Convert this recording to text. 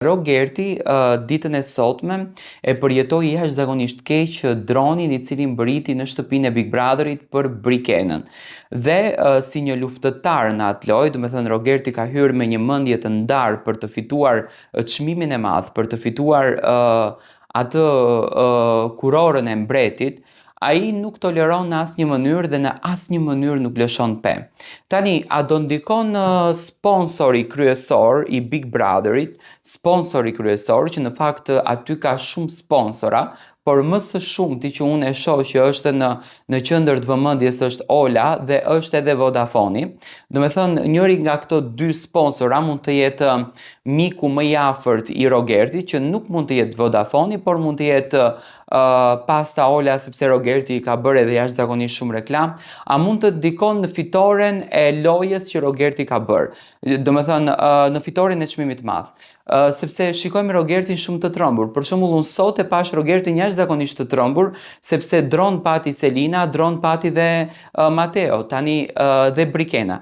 Rogerti ditën e sotme e përjetoi jashtëzakonisht keq dronin i cili mbërriti në shtëpinë e Big Brotherit për Brikenën. Dhe si një luftëtar në atë lojë, domethënë Rogerti ka hyrë me një mendje të ndarë për të fituar çmimin e madh, për të fituar atë kurorën e mbretit, ai nuk toleron në asnjë mënyrë dhe në asnjë mënyrë nuk lëshon pe. Tani, a do ndikon sponsori kryesor i Big Brotherit, sponsori kryesor, që në fakt aty ka shumë sponsora, por më së shumti që unë e shoh që është në qendër të vëmendjes është Ola dhe është edhe Vodafone. Domethënë, njëri nga këto dy sponsora mund të jetë miku më i afërt i Rogertit, që nuk mund të jetë Vodafone, por mund të jetë pasta Ola, sepse Rogerti i ka bërë edhe jashtëzakonisht shumë reklam. A mund të ndikon në fitoren e lojës që Rogerti ka bërë? Domethënë, në fitoren e çmimit të madh. Sepse shikojmë Rogertin shumë të trembur. Për shembull, unë sot e pash Rogertin jashtëzakonisht të trembur, sepse dron pati Selina, dron pati dhe Mateo, tani dhe Brikena.